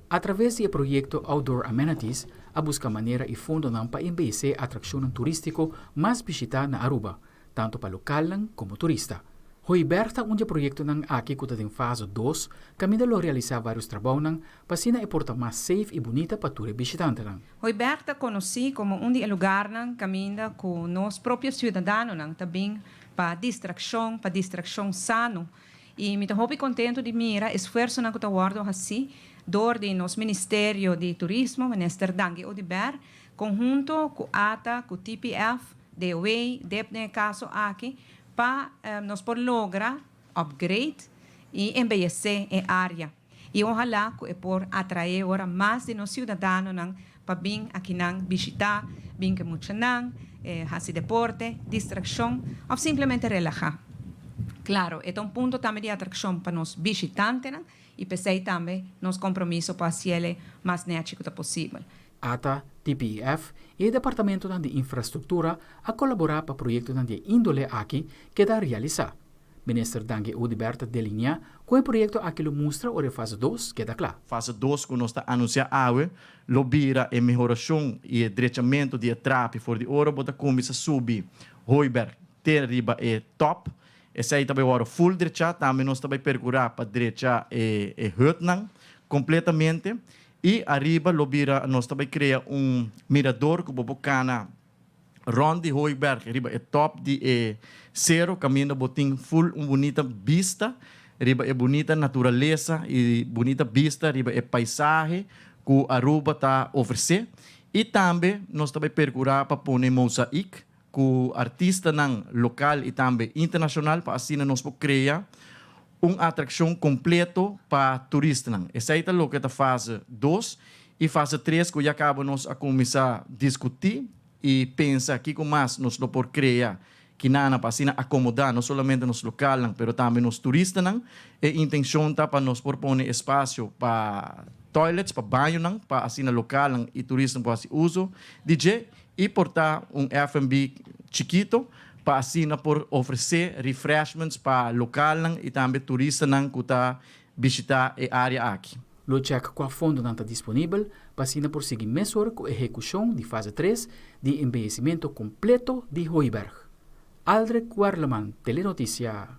A traves di e proyecto Outdoor Amenities a busca manera y fondonan pa embeyece atraccionnan turistico mas bishita na Aruba, tanto pa localnan como turista. Hooiberg ta un di e proyectonan aki cu ta den fase 2, caminda lo realisa varios trabounan pa asina e por ta mas safe y bunita pa tur e bishitantenan. Hooiberg ta conoci como un di e lugarnan caminda cu nos propio ciudadanonan ta bin pa distraccion, pa distraccion sano. Y mi ta hopi contento di mira esfuerzonan cu ta wordo haci door di nos Ministerio di Turismo, Minister Dangui Oduber, conhunto cu ata, cu TPF, DOW, dep den e caso aki, pa nos por logra upgrade y embeyece e area. Y ohala cu e por atrae ora mas di nos ciudadanonan pa bin akinan bishita, bin cu e muchanan, haci deporte, distraccion of simplemente relaha. Claro, e ta un punto tambe di atraccion pa nos bishitantenan y p'esey tambe nos compromiso pa haciele mas nechi cu ta posibel. Ata, TPEF y e departamentonan di infrastructura a colabora pa proyectonan di e indole aki keda realisa. Minister Dangui Oduber ta delinea cu e proyecto aki lo mustra ora e fase 2 keda cla. Fase 2 cu nos ta anuncia awe lo bira e mehoracion y e drechamento di e trapi for di ora bo ta cuminsa subi Hooiberg te riba e top. Esey ta bay worde full drecha. Tambe nos ta bay percura pa drecha e hutnan completamente. Y ariba lo bira nos ta bay crea un mirador cu bo por cana rond di Hooiberg riba e top di e cero caminda bo tin full un bunita bista riba e bunita naturalesa y bunita bista riba e paisahe cu Aruba ta ofrece. Y tambe nos ta bay percura pa pone mozaik cu artistanan local y tambe internacional pa asina nos por crea un atraccion completo pa turistanan. Esey ta loke ta fase 2 y fase 3 cu ya caba nos a cuminsa discuti y pensa kico mas nos lo por crea kinana pa asina acomoda no solamente nos localnan pero tambe nos turistanan. E intencion ta pa nos por pone espacio pa toilets, pa bañonan, pa asina localnan y turistanan por haci uso di dje y por ta un F&B chikito pa asina por ofrece refreshments pa localnan y tambe turistanan cu ta bishita e area aki. Lo check cua fondonan ta disponibel pa asina por sigui mesora cu ehecucion di fase 3 di embeyecimento completo di Hooiberg. Aldrich Werleman, Telenoticia.